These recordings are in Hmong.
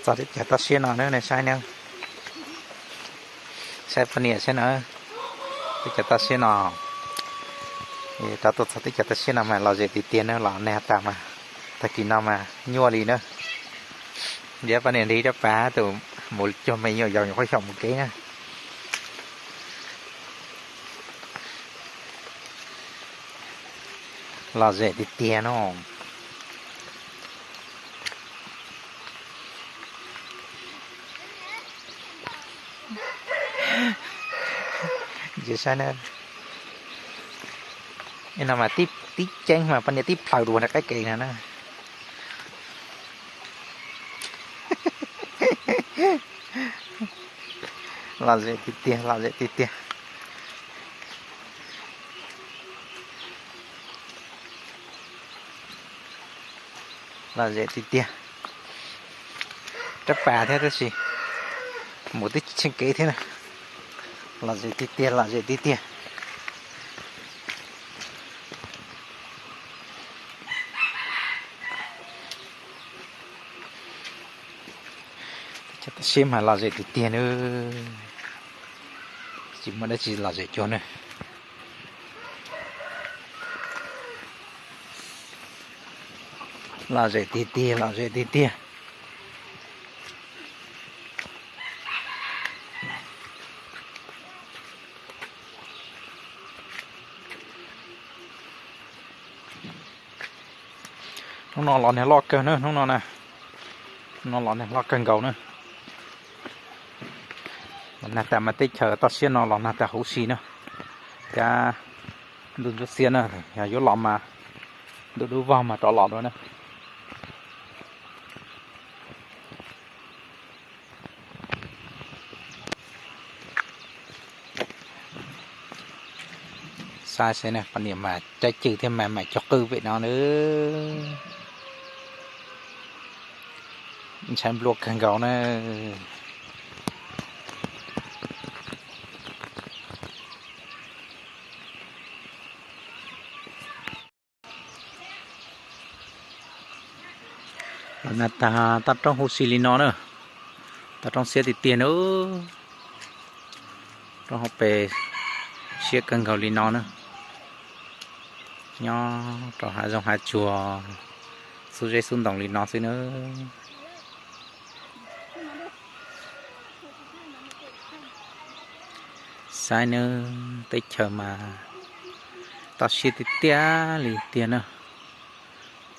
Txog teb chaws toj siab no na, nej saib na, saib poj niam saib na, teb chaws toj siab no, rov tuaj txog teb chaws toj siab no mas lom zem tiag tiag na, los nag tas mas, tag kis no mas nyuaj li na. Yog poj niam nti rab pas tus mus cuag me nyuam yaus nyuam qhuav xyaum mus kev na. Lom zem tiag tiag no. Saib na, no mas tib ceeb mas poj niam tib plhaws dua rau qaib kev no na. Lom zem tiag tiag, lom zem tiag tiag. Lom zem tiag tiag. Rab pas thiab tab sis mus twb tsheej kev thiab na. Lom zem tiag tiag, lom zem tiag tiag. Teb chaws toj siab mas lom zem tiag tiag nawb. Tsis muaj dab tsi lom zem cuag na. Lom zem tiag tiag, lom zem tiag tiag. Hnub no los nag loj kawg na, hnub no na, hnub no los nag loj kawg nkaus na. Los nag tas mas teb chaws toj siab no los nag tas huv si na, thiab ntuj ntsuab xiab na, yog yuav los mas ntuj dub vog mas rov los dua na. Saib seb na, poj niam mas caij cwj thiab mas mam cog qwj pem no na. Ntshai nplua kawg nkaus na. Los nag tas toj roob huv si li no na, toj roob siab tiag tiag na. Roob hauv pes siab kawg nkaus li no na. Nyob rau hav zoov hav tsuag, xub zeb xub ntoos li no xwb na. Saib nawb, teb chaws mas toj siab tiag tiag li tiag na.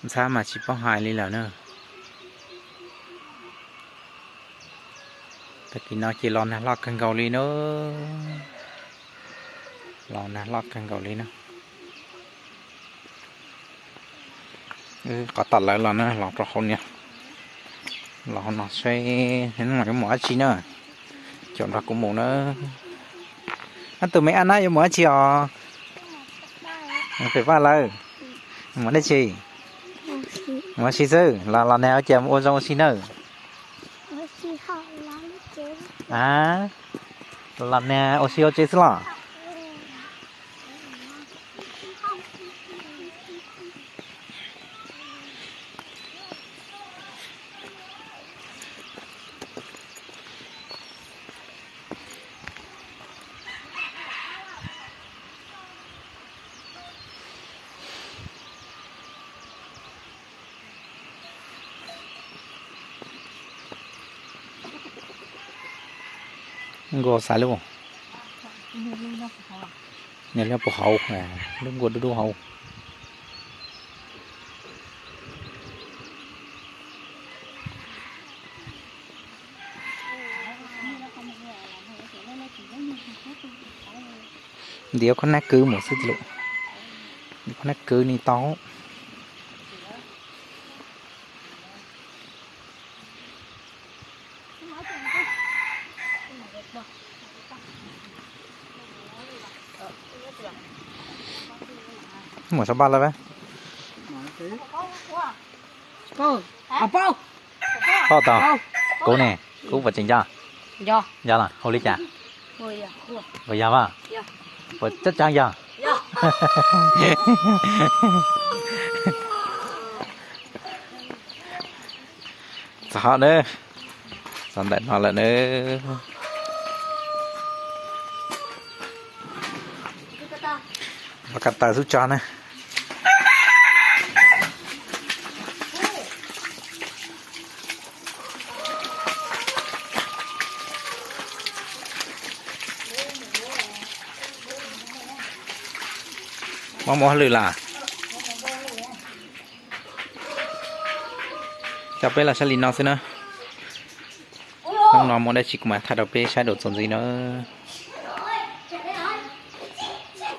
Ntxhab mas tsis paub hais li lawm na. Tag kis no ces los nag loj kawg nkaus li na. Los nag loj kawg nkaus li na. Wb qhov tom lawv los na, los rau hauv niag, los hauv no saib yuav mus dab tsi na. Caum nrog kuv mus na. Ab, tus me ab nab yuav mus dab tsi os? Pem vaj lawm. Mus dab tsi? Mus ua si xwb los? Los nag ua cas ua zoo ua si nawb? A, los nag ua si hauv tsev xwb los? Nkauj xav lub, nws lub puag hauv, lub nkauj dub dub hauv. Ntiav qhov nab kwv mus xwb tiag lauj. Ntiav qhov nab kwv ni tau. Mus xav paj lawm. Poj tau, kuv ne, kuv puas tseem nco? Nco los? Hu li cas? Puas yog? Puas tseeb tseeb yog? Txog nawb, Txog ntawm no lawm na. Los ka taws xub tso na. Mob mob hauj lwm las. Coj peb los saib li no xwb na. Hnub no muaj dab tsi kuv mam thaij rau peb saib dua txuas ntxiv na.